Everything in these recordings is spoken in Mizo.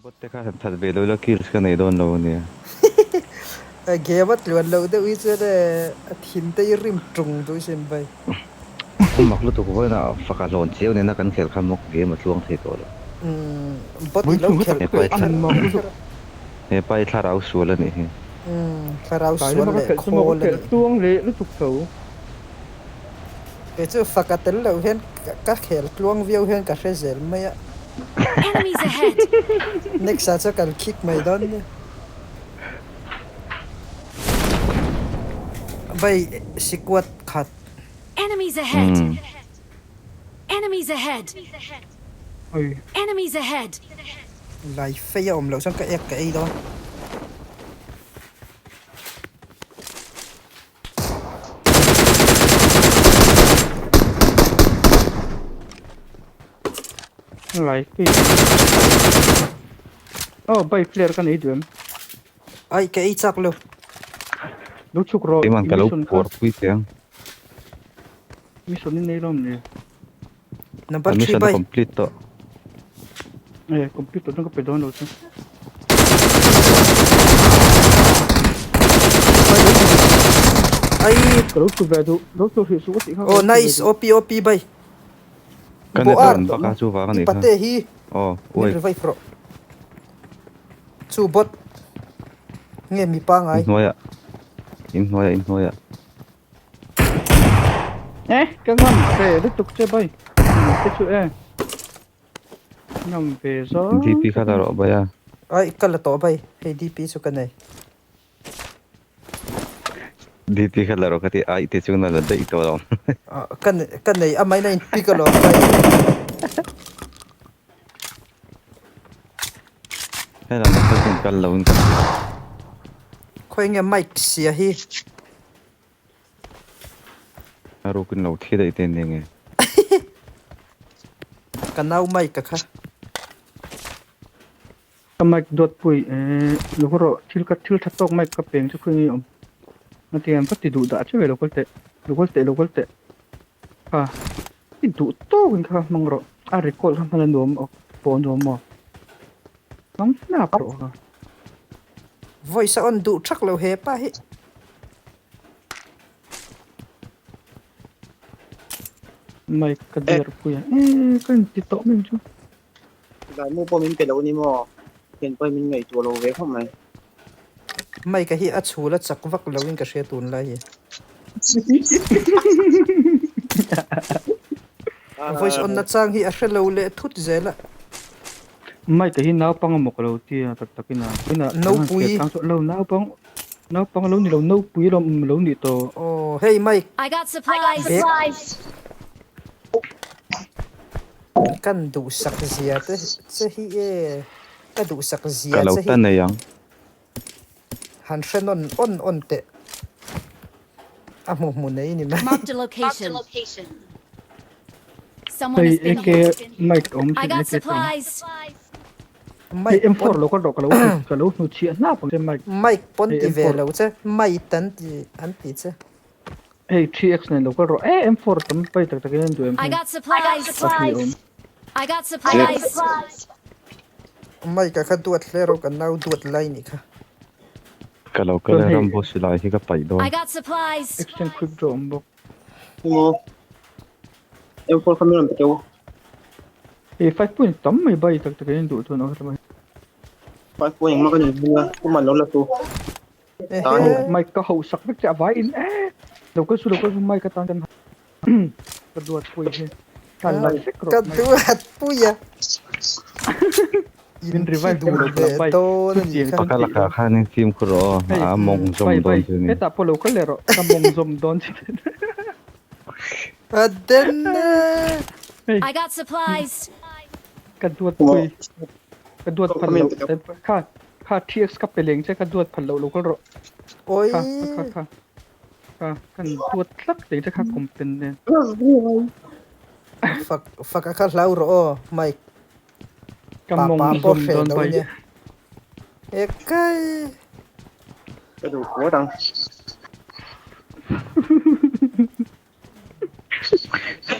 Bot te kha han that ve lo ila kills ka nei dawn lo ania. Game a tluan loh deuh hi chuan e a thin te i rim tung duh sin bai. Awm mak lutuk vawiin ah faka hlawn chiau nena kan khel kha mawk game a tluang thei tawh lo. Umm bot i lo khelh peih kher kher a. He pa hi thlarau sual a nih hi. Umm thlarau sual leh khawl a nih hi. Tluang leh lutuk tho. Kei chu faka tel loh hian ka khel tluang viau hian ka hre zel mai a. Enemies ahead! Next ah chuan kan kick mai dawn nia. Vai sikuat khat. Enemies ahead! Enemies ahead! Enemies ahead! Lai fei a awm loh chuan ka ek ka ei dawn. Lai fei Oh bai flare ka nei duh em. Ai ka ei chak lo. Lo chhuk rawh Keiman ka lo mission kha. puar pui che ang. Mission in nei lawm ni. Number Kan 3 mission a bai. complete tawh. Eh complete tawh chuan ka pe dawn lo chu. Ai. Ka lo chu ve duh. Lo chu hrih suh ka tih kha. Oh nice OP OP bai. Ka net a rawn bak a chu vang a nih kha. Pate hi. Aw uai. Min revive rawh. Chu bot. Nge mi pangai. Inhnuaiah. Inhnuaiah inhnuaiah. Eh ka ngam ve lutuk che bai. Te chu e. Ngam ve zawng. DP kha la rawh bai a. Ai ka la tawh bai. Hei DP chu ka nei. DP kha la rawh ka ti ai te chu na la daih tawh lo. Ka ka nei a mai na in pick alawm bai. Hei lam ah kha kal lo in ka hria. Khawi nge mic sia hi. A rukin lo thi daih te nia nge. Ka nau mic a kha. Ka mic duat pui eh lo haw rawh thil ka thil tha tawk mic ka peng chu khawi nge awm a ti em va ti duh dah che ve lo kal teh lo kal teh lo kal teh kha i duh tawk in kha hmang rawh a record kha hman a nuam aw pawh a nuam maw hmang hlak rawh kha. Voice a on duh thak lo hepa hi. Mic ka dir pui a eh ka inti tawh mai ang chu. Zaimu pawh min pe lo ni maw? Thian pawhin min ngaihtuah lo ve khawp mai. Mike-a hi a chhul a chak vak lo in ka hria tun lai hi. A voice on na chang hi a hre lo leh thut zel a. Mike-a hi naupang emaw ka lo ti a tak takin a. Tunah Nopui. Tang chu lo naupang naupang lo ni lo nopui lo um lo nih tawh. Aw hei Mike. I got supplies. Bag. Kan duhsak zia te che hi e ka duhsak Ka zia lo che hi ta nei ang. han hre nawn awn awn teh a hmu hmu nei ni mai. Marked a location. Someone Hei has been AK hit. mic a awm I thin got AK te awm. supplies. Hei Mic M4 pawn lo ka rawh ka lo ka lo hnuchhiah hnap ang che mic. Mic pawn Hei ti ve M4. lo che mic an ti an ti che. Hei 3X nen lo kal rawh e M4 tam pai tak takin an duh em I hei. got supplies. A hri awm. I got supplies. Mic a kha duat hle rawh kan nau duat lai nih kha. Ka lo kal Chuan e hei Rambo silai hi ka paih dawn. I got supplies. Extend quick draw awm bawk. Emaw M4 kha min rawn pe teh u. Hei 5 point tam mai bai tak takin an duh chuan awm hre mai. 5 point engmah ka nei hmel a, tuman lo la tu. Ehe. Mic ka hauh sak vek che a vai in e lo kal su lo kal su mic atan kan ka duat pui hi ka la vek rawh Ka duat pui a. Min In thi revive dun duh lo ve bai dawn a nih chutiang kha. chuan Pakhat tih lakah lo. khanin fimkhur rawh Hei aw, a mawng zawm bai dawn bai chu ni. hetah pawh lo kal leh rawh ka mawng zawm dawn chu. A den e. Hei I got supplies. ka duat pui ka duat phal loh kha Kha TX ka pe leng che ka duat phal loh lo kal rawh. Oi. Kha kha kha kha kan duat tlat leng che kha kum pen nen. Fak fak a kha hlau rawh aw Mike. Ka Pa mawng pa pawh zawm hreh dawn lo bai. nia. Ekai. Ka duh kuat ang.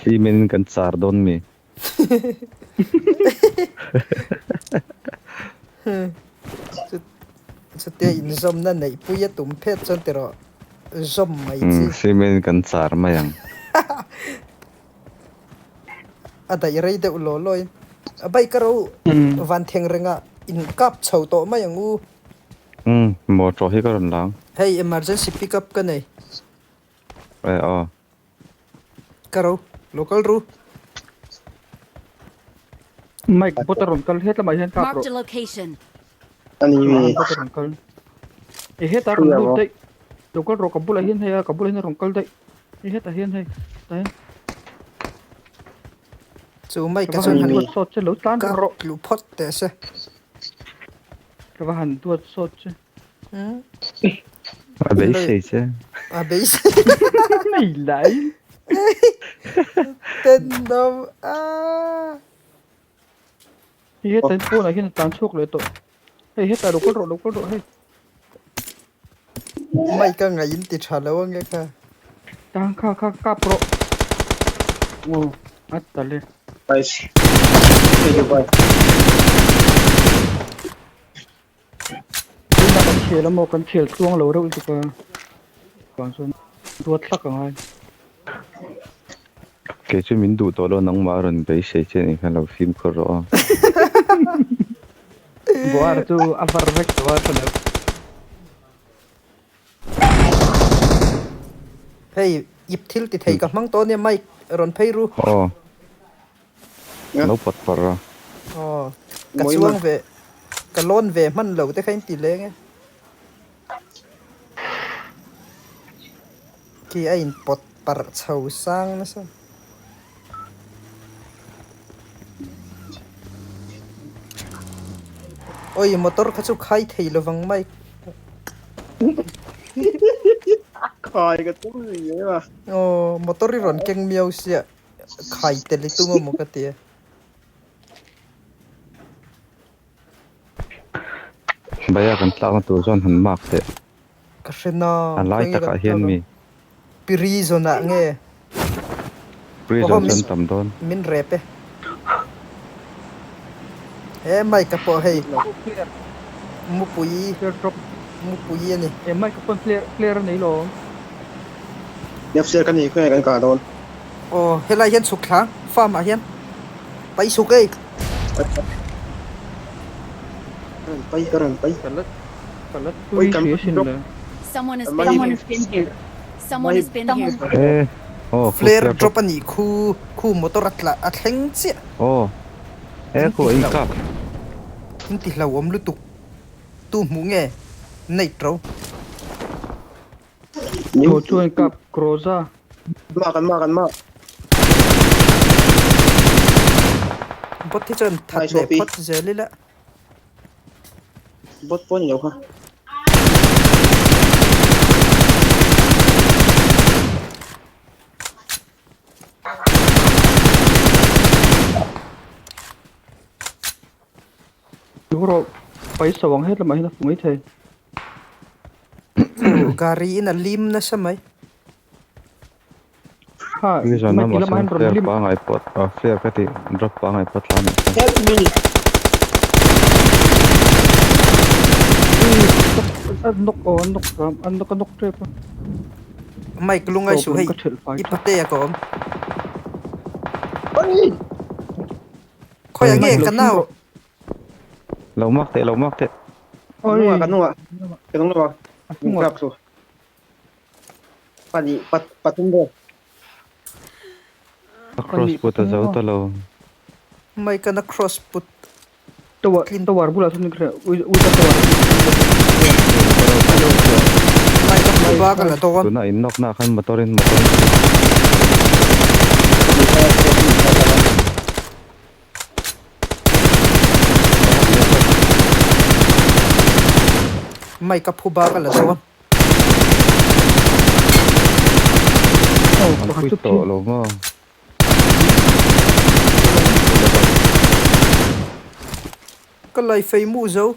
Cement in kan char dawn mi. Chutia inzawmna neihpui a tum phet chuan tiraw zawm mai chi. Cement kan char mai ang. A daih rei deuh law law in a bike a ro van theng renga in kap chho tawh mai ang u. Umm motor hi ka rawn lang. Hei emergency pick up ka nei. E aw. Ka ro lo kal ru. Mike bot a rawn kal het lamah hian kap Marked rawh. a location. Ani mi. Bot a rawn kal. E hetah a rawn lut daih. Lo kal rawh ka bulah hian hei a ka bulah hian a rawn kal daih. E hetah hian hei tah hian. Chu Mike Ka a va chuan han han duat sawt che lo tlan kap rawh. luh phawt teh se. Ka va han duat sawt che. A beisei che. A beisei. Nei lai. Tenawm a. Hei hetah hian pawnah hian a tlan chhuak leh tawh. Hei hetah lo kal rawh lo kal rawh hei. Mike a ngaih in ti tha lo ange kha. Tang kha kha kap rawh. Aw a tal e. Nice. Thank you bye. Tunah kan khel a maw kan khel tluang lo reuh lutuk a vang chuan duat hlak a ngai. Kei chu min duh tawh lo nangmah a rawn beisei che nih khan lo fimkhur rawh aw. Buar chu a var vek tawh a tha lo. Hei ip thil ti thei ka hmang tawh ania mic rawn phei ru. Aw. Lo pawt parh a. Aw, ka chuang ve, ka lawn ve hman lo te kha in ti leng e. Khi a in pawt parh chho sang nasa. Oi motor kha chu khai thei lovang mai. Khai ka tum ni a. Aw, motor i rawn keng miau sia. Khai tel i tum amaw ka ti a. Baya kan tlakna tur chuan han mark teh. Ka hre na. A lai takah hian mi. Prison ah nge. Prison chuan tam dawn. Min rep e. He mic a pawh hei. Mupui mupui a ni. He mic a pawn flare a nei lo. Left side ka ni khawnge kan kah dawn. Aw helai hian chhuk thla farm ah hian pai chhuk ei. Ka rawn pai ka rawn pai. Ka la ka la tui hria sin le. Someone has been here. Someone has been here. E aw khu Flare drop a nih khu khu motor a tla a thleng chiah. Aw e khu a inkap. In ti hlauhawm lutuk tu hmuh nge Nate ro. Thaw chuan kap Kroza. Ma kan ma kan ma. Bot hi chuan that leh phawt zel ila. Bot pawh ni lo kha. Rawh paisa wang het lamah hian a fu mai thei. Gari in a lim nasa mai. Ha, Nizan mai lamah ti lamah sawn hian rawn flare lim. pangai pawt ah flare ka tih drop pangai pawt thla anih chuan. Help me! A nawk aw a nawk a nawk a nawk tep a. Mike lungai suh hei Ka thelh fai i tha. patea ka awm. Oi! Khawiah nge ka nau? Lo mak teh, lo mak teh. Ka hnungah, ka hnungah. Ka hnung lamah. A hnungah. Grab chu. Pahnih, pat, pathum vel. A cross put a zo ta lo. Mike an a cross put. Tower, tower bulah sawn ka hria. Ui, ui ka tower. Mike a hmu bak a la dawn. Tuna in nawk na khan motor in motor in. Mike a phu bak a la zo a. An pui tawh lo maw? Ka lai fei mu zo.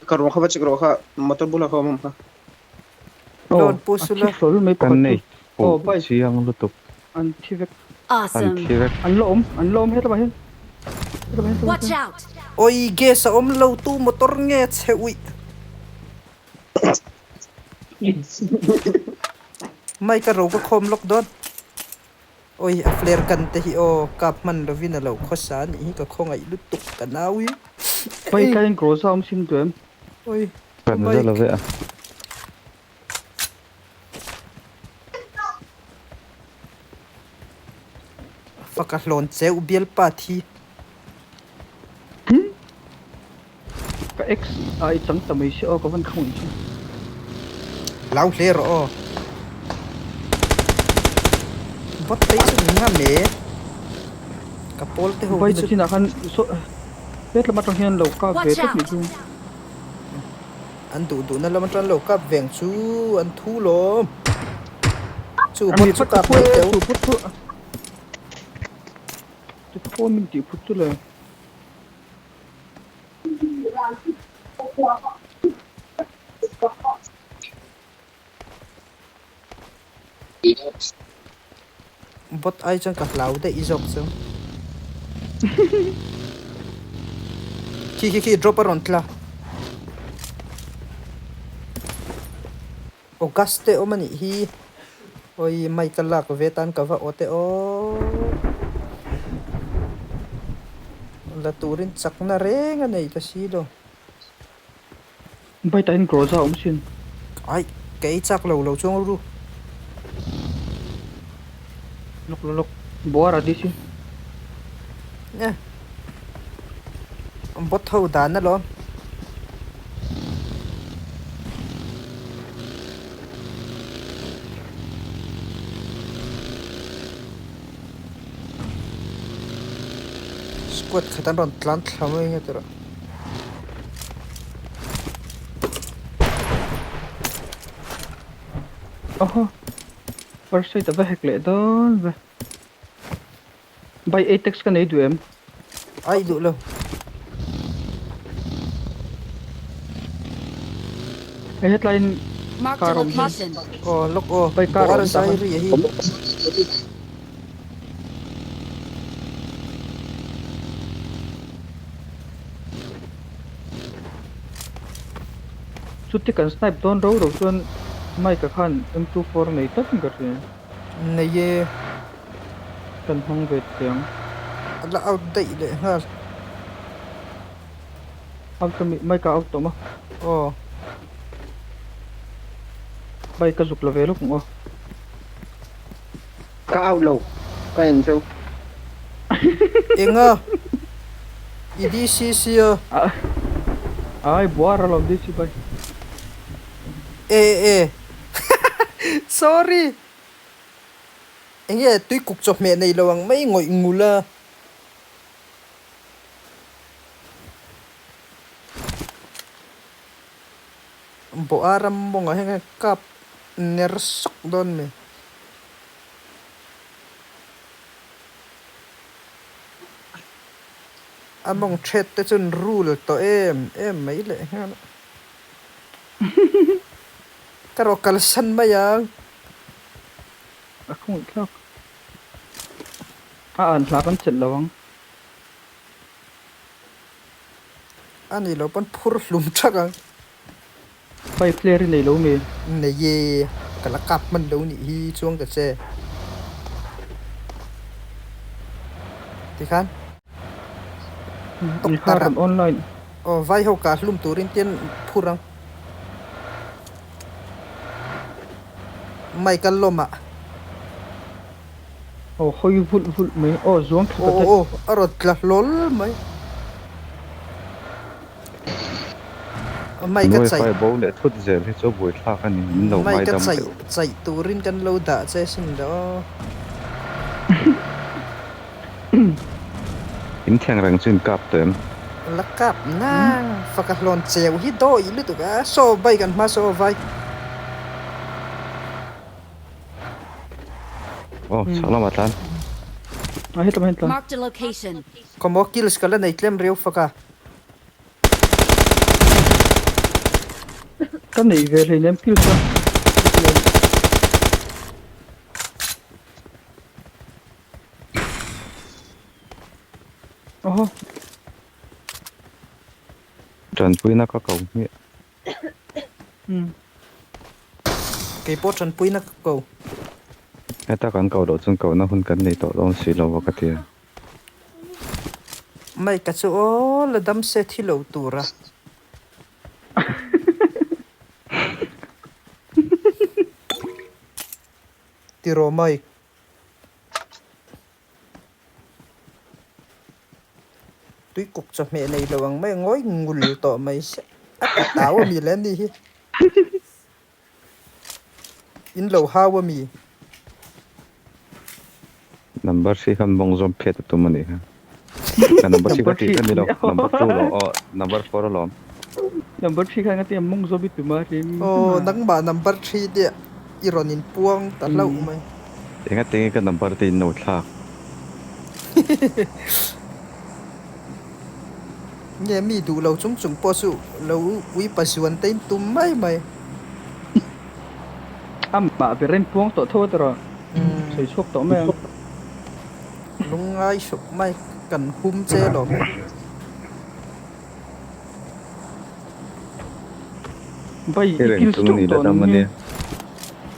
Ka ruang kha va check rawh kha motor bulah kha awm ang kha. Loan pu sula. Kan nei fuh chiang lutuk. An thi vek. An thi vek. An la awm, an la awm hetlama hian. Watch out! Oi gas a awm lo tu motor nge chhe uih. Mai ka ro ka khawm lawk dawn. Oi a flare gun te hi aw kap hman lovin a lo khawsa a nih hi ka khawngaih lutuk ka nau hi. Pai tlaiin Groza awm sin duh em? Oi Kan Mike. za lo ve a. Faka hlawn cheu bialpa thi. Ka ex ah i chang ta mai si aw ka van khawngaih che. Hlau hle rawh aw. Bot phei chu ni ngam e. Ka pawl te ho Vai hi chu. chinah khan saw he lam atang hian lo kap ve Watch tlat out! nih chu. An duh duhna lam atang lo kap veng chu an thu lawm. Chu A bot mi chu pat kap phu mai e teu. chu bot chu. Chu pawh min tih phut chu le. Bot ai chuan ka hlau daih i zawk chu. Khi khi khi drop a rawn tla. August te awm a nih hi. Oi mai ka lak ve tan ka va aw te aw. La turin chakna reng a nei ta si lo. Bike ah hian Groza a awm sin. Ai ka ei chak lo lo chuang ru. Lawk lawk lawk. Buara DC. Nge. Bot ho dan alawm. Squad khat an rawn tlan thla mai nge tawrh. Aw first aid a va hek leh dawn ve. By Atex ka nei duh em? Ai duh lo. Hei hetlaiin Marked a car awm hi. location. Aw lawk aw. By car Buar awm tak zai a. ri a hi. Chuti kan snipe dawn ro ro chuan Mike-a khan M24 nei tlat in ka hria. Nei e. Kan hmang ve thei ang. A la out daih leh nghal. Out ami, mic ah out tawh maw? Aw. Bike a zuk la ve lawk ang aw. Ka out lo, ka en cheu. Enga? I DCC a? Ai buar alawm DC bike. E e. Sorry. Enge tuikuk chawhmeh nei lo ang mai ngawih ngul a. Bawha ram mawngah hian khan kap ner sawk dawn mai. A mawng thet te chuan rule tawh em em mai leh nghal a. Ka rawh kalsan mai ang. A khawngawih thlak. A an hla kan chelh lo ang. A ni lo pawn phur hlum thak ang. Pai flare i nei lo mi? Nei e, ka la kap hman lo nih hi chuang ta che. Tikhan. Ni kha rawn online. Aw vai ho kah hlum turin tian phur ang. Michael lawm ah. Aw hawi vulh vulh mai. Aw zuang thla ta Aw daih. aw a rawn tla hlawl mai. Mic a chaih. Wifi bo leh thut zel hi chu a buaithlak a ni. Min lo Mic a ngaidam chaih deuh. chaih turin kan lo dah che sin lo aw. In thleng reng chu in kap tawh em? La kap na faka hlawn cheu hi dawih lutuk a, saw bike an hma saw vai. Aw chhak lamah tlan. A hetlam ah hian tlan. Marked a location. Khawmaw kills ka la nei tlem riau faka. Ka neih ve hleinem kills a. Oho. Tanpuina ka ko hmiah. Keipawh tanpuina ka ko. Heta kan ko loh chuan kohna hun kan nei tawh dawn si lo a ka ti a. Mike-a chu aw la dam se thi lo tura. Tiraw Mike. Tuikuk chawhmeh nei lo ang mai a ngawi ngul tawh mai se a ti tau a mi le ni hi. In lo hau a mi. Number three khan mawng zawm phiat a tum a nih kha. Ka number three ka tih ka ni lo, number two lo aw number four alawm. Number three khan ka ti a mawng zawm i tum a rim. Aw nangmah number three te i rawn in puang ta hlauh mai. Enga tinge ka number te in lo thlak. Nge mi duh lo chung chung pawh chu lo ui pa zuan te in tum mai mai. Amah ber in puang tawh tho a tawrh a, sawi chhuak tawh mai ang. Lungngai hruk mai kan hum che lawm. Bai i kills teuh tawh nang hi.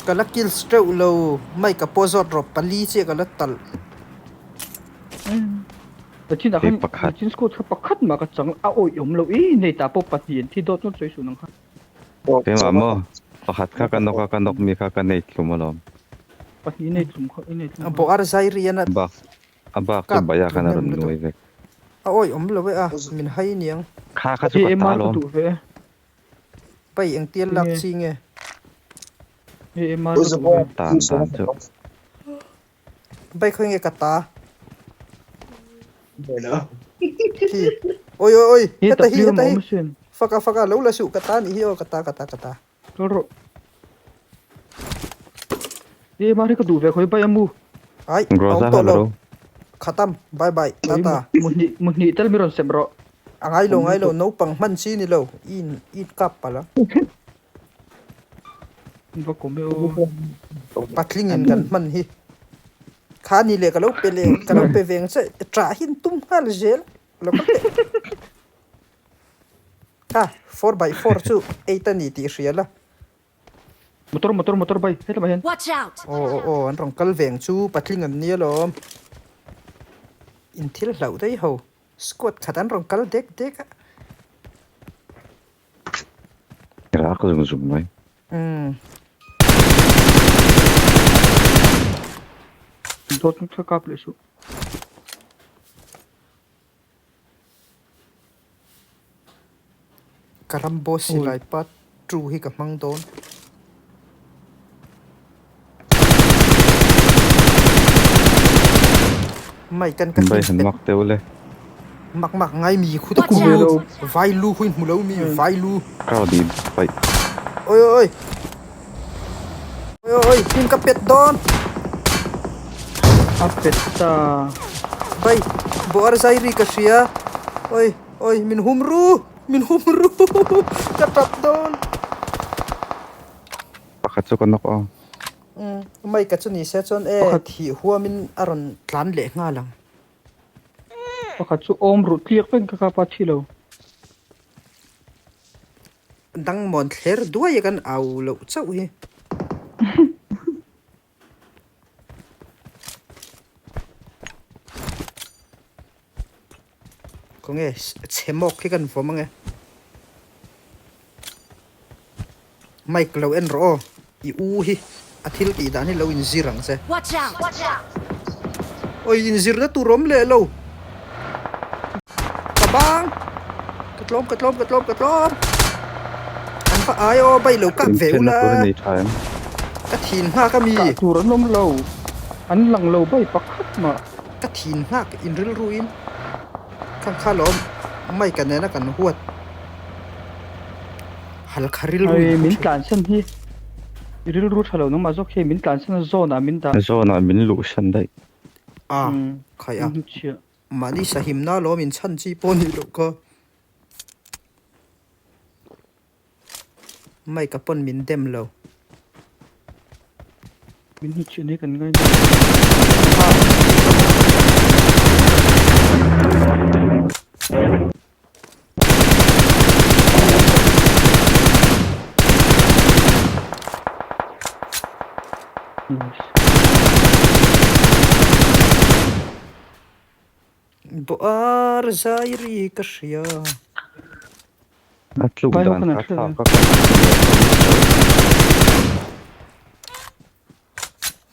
Ka la kills teuh lo mai ka pawh zawt rawh pali chiah ka la talh. Sachin ah khan Sachin squad kha pakhat mah ka chang a awih awm lo i nei ta pawh pahnih an thi dawt ngawt sawi suh nang kha. Keimah maw pakhat kha ka nawk a ka nawk mi kha ka nei tlum alawm. Pahnih nei tlum kha i nei tlum kha. Bawh ar zai rian a. Bak a bak chu baya khan a rawn nuai vek. A awih awm lo e a min hai niang. Kha kha chu ka ta alawm. Pai engtial lak chi nge? Tan tan chu. Bai khawi nge ka ta? Hi. Oi oi oi. Heta hi heta hi. Faka faka lo la suh ka ta nih hi aw ka ta ka ta ka ta. Kal rawh. E mari ka duh ve khawi bai amu. Ai, awm tawh lo. Khatam, bye bye, tata. Muhnih muhnih tel mi rawn sem rawh. A ngai lo ngai lo, naupang hman chi ni lo, i in i kap palh a. Va kawm e aw. Patling in kan hman hi. Kha ni leh ka lo pe leh ka lo pe ve ang che ṭah hi an tum nghal zel lo ka teh. Kha 4x4 chu eight a ni tih hria la. Motor motor motor bai hetlai hian. Watch out! Aw aw aw an rawn kal ve ang chu patling an nia lawm. In thil hlauh daih ho squad khat an rawn kal dek dek a. Rak zung zung mai. Umm. Dawt kha kap leh suh. Ka rambo silai part two hi ka hmang dawn. Mai kan ka Bai han mak deuh le. Mak mak ngai mi khu ta khu vai lu hui hmu lo mi vai lu. Ka di pai. Oi oi oi. Oi oi oi hnim ka pet dawn. A pet ta. Bai bawr zai ri ka hria. Oi oi min hum ru min hum ru ka tap dawn. Pakhat chu ka nawk aw. Umm mai ka chu ni se chuan e thih huamin a rawn tlan leh nghal ang. Pakhat chu awm ruh tliak vek ka kapa thi lo. Dangmawn thler duai a kan au loh chauh hi. Khawnge chhe mawk hi kan vawm ange. Mike lo en rawh aw, i u hi a thil tih dan hi lo inzir ang che. Awi inzirna tur awm leh lo. Ka bang! Ka tlawm ka tlawm ka tlawm ka tlawm! An va ai aw bai lo kap ve ula. Ka thin nghak a mi. Kah tur an awm lo. An lang lo bai pakhat mah. Ka thin nghak in rilru in khang kha lawm Mike-a nena kan huat. Halkha rilru in min tlansan hi i rilru tha lo nangmah zawk hi min tlansan a zawn ah min dah. Zawn ah min luh san daih. A khai a. Mahni sahimna lawm in chhan chi pawh nih loh kha. Mike-a pawn min dem lo. Min hnuchhiah hi kan ngai Nice. Boar zai ri ka hria. A tluk Vai ho dan khan an kha hre thlak ve. ka kal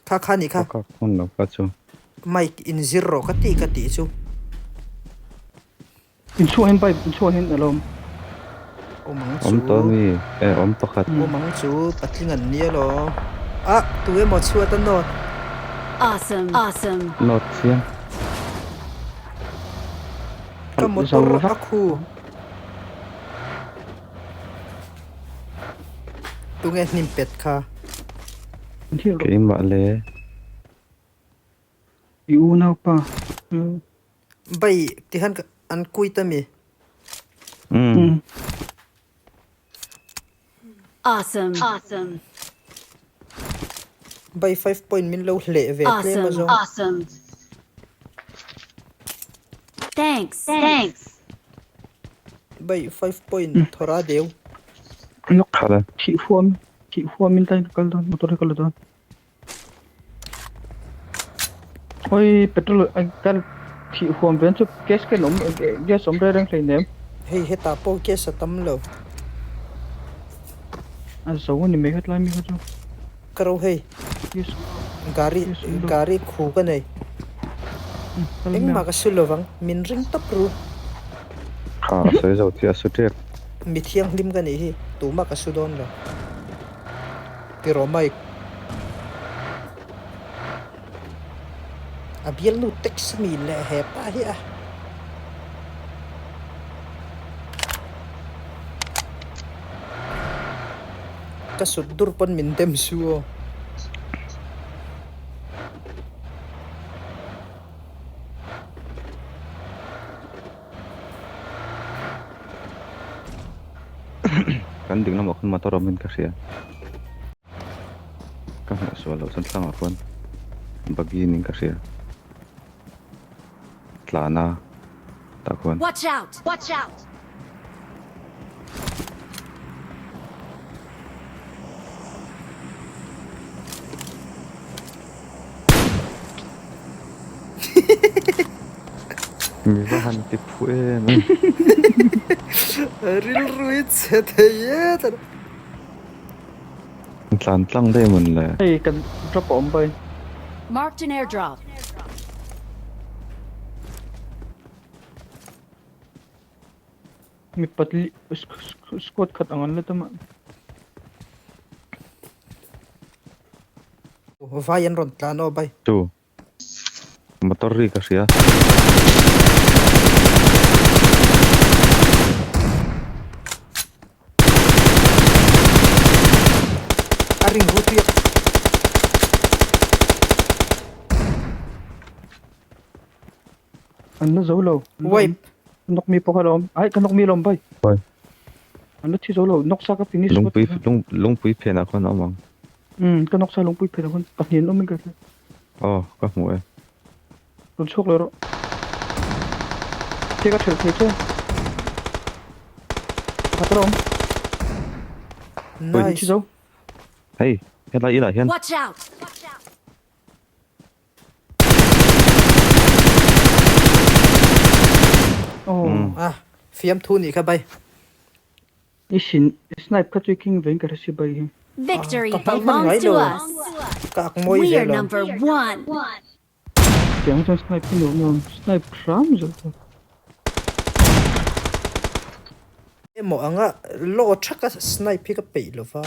Kha kha ni ka kha. kak hmun lo kha chu. Mike in zir rawh ka tih ka tih chu. Inchhuah hian bike inchhuah hian a lo awm. Awm ang Awm chu. tawh mi e awm pakhat. Awm ang chu patling an nia lawm. Ah tu emaw chhuat a nawt. Awesome. Awesome. Nawt chiang. Ka motor a khu. Tunge hnim pet kha. Keimah le. I unaupa. Bai tihan an quit ami. Umm. Awesome. Awesome. Bai 5 point min lo hleh ve tlem a Awesome. zawng. Awesome. Thanks. Thanks. Bai 5 point thawra deu. Lok Khala. thih huam thih huamin tain ka kal dawn motor hi ka la dawn. Oi petrol ai kal thih huam ven chu gas ken awm gas awm reng reng hleinem. Hei hetah pawh gas a tam lo. A zo a ni mai hetlai mi kha chu. Ka ro hei. Gas Gari gas awm lo. gari khu ka nei. Kal mai Engmah ang. ka su lovang min ring tawp ru. Kha a sawi zo tih a su tep. Mi thianghlim ka nih hi tumah ka su dawn lo. Tiraw Mike. A bialnu text mi leh hepa hi a. Ka sut dur pawn min dem su aw. Kan ding lamah khan motor awmin ka hria. Ka hmuh sual loh chuan thlangah khuan buggy niin ka hria. Tlana tah khuan. Watch out! Watch out! Mi va han ti phu em em. Rilru i che thei e tana. Tlan tlang daih mawn le. Hei kan drop a awm bai. Marked an airdrop. Mi patli squad khat ang an la tam a. Vai an rawn tlan aw bai. Chu motor ri ka hria. A ring ru tuiak. An la zo lo. Wipe. Ka nawk mi pawh kha la awm. Ai ka nawk mi la awm bai. Bai. An la thi zo lo. Nawk sa ka finish Lungpui lung lungpui phenah khuan a awm ang. Umm ka nawk sa lungpui phenah khuan pahnih an awm in ka hria. Aw ka hmu e. Rawn chhuak leh rawh. Thil ka thelh thei che. Pakhat a la awm. Nice. Thi zo. Hei helai inah hian. Watch out! Aw. Ah fiam thu nih kha bai. I sin i snipe kha chu i king ve in ka hre si bai hi. Victory Ka hmang hman belongs ngai to lo. us. Ka ak mawi We ve are lo. number one. Tiang chuan snipe hi nuam nuam snipe hram zel tur. Emaw anga law thaka snipe hi ka peih lo va.